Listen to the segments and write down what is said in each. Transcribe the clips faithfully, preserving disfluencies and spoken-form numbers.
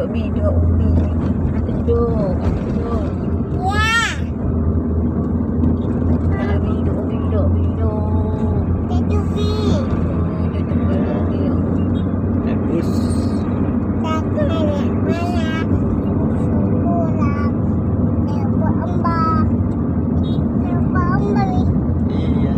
Bidok Umi. Bidok, bidok. Ya. Bidok, bidok, bidok. Bidok, bidok. Bagus. Tapi anak malam. Pulang. Dia buat embah. Dia buat embah. Iya.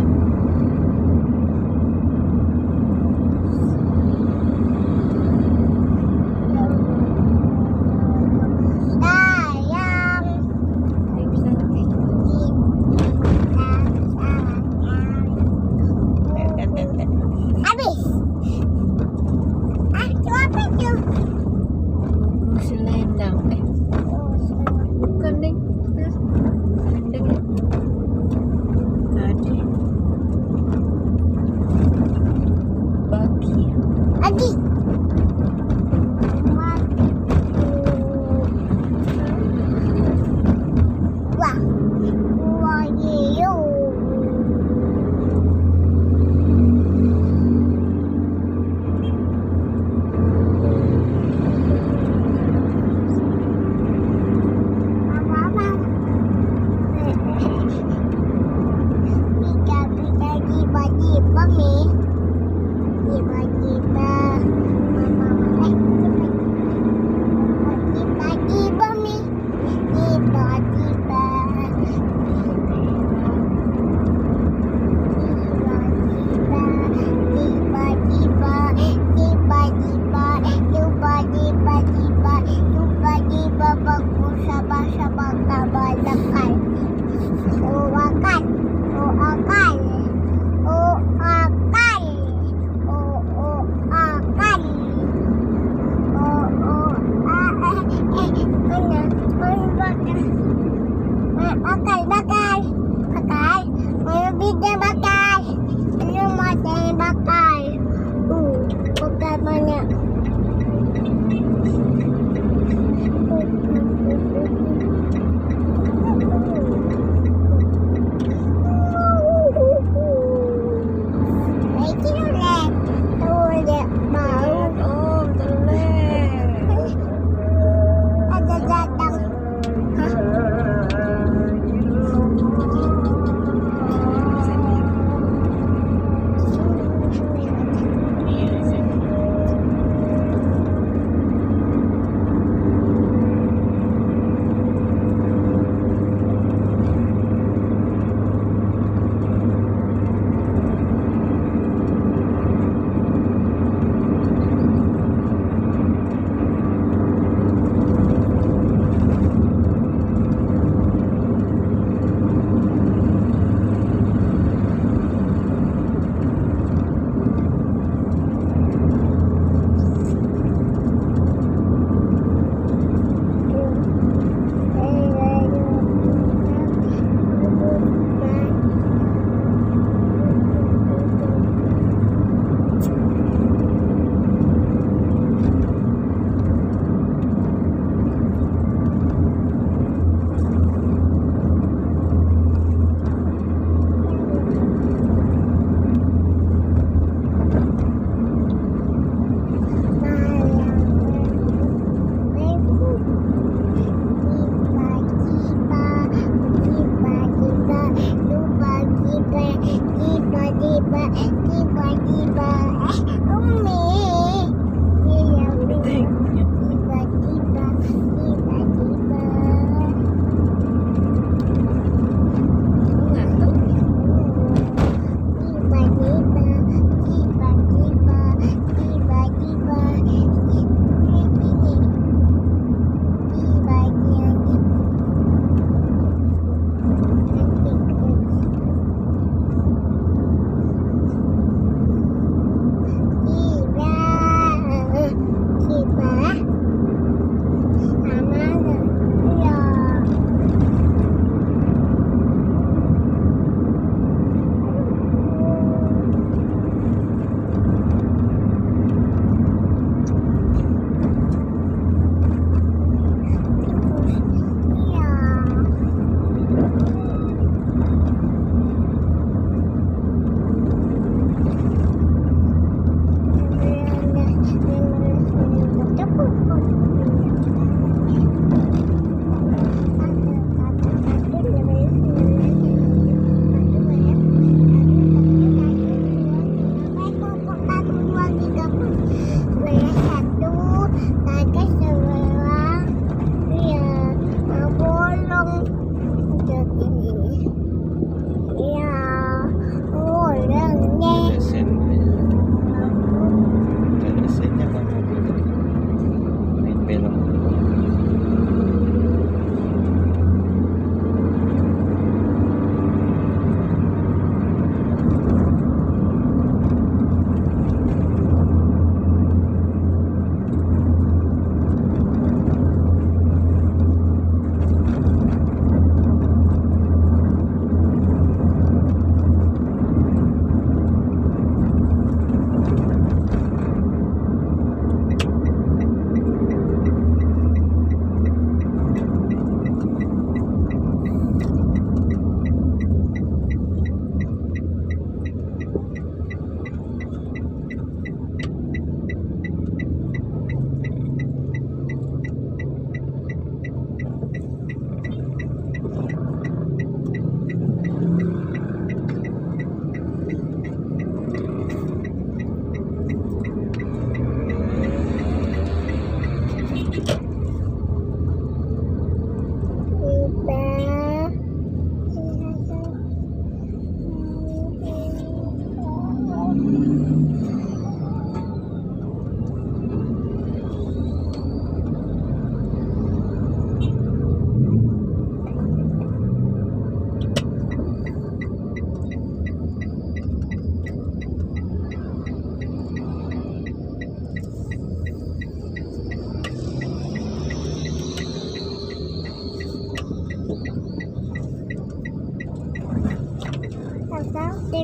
Habis. Ah, tu apa tu? Selendang. Eh. Oh, selendang. Bukan, Ding. Tadi. Pagi. Pagi. Wah. Wah, ye, yo. Tiba-tiba, tiba-tiba, tiba-tiba, tiba-tiba, tiba-tiba, tiba-tiba, bagus, sabar, sabar, sabar, sabar. Oh, akan, oh, akan, oh, akan. O, o, a, kan. O, o, a, e, e, mana? Mana bakal? Bakal, bakal. Bakal. Mana bidang bakal? Mana mata bakal? Uh, bakal banyak.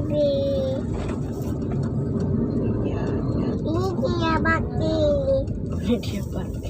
Ini dia batu.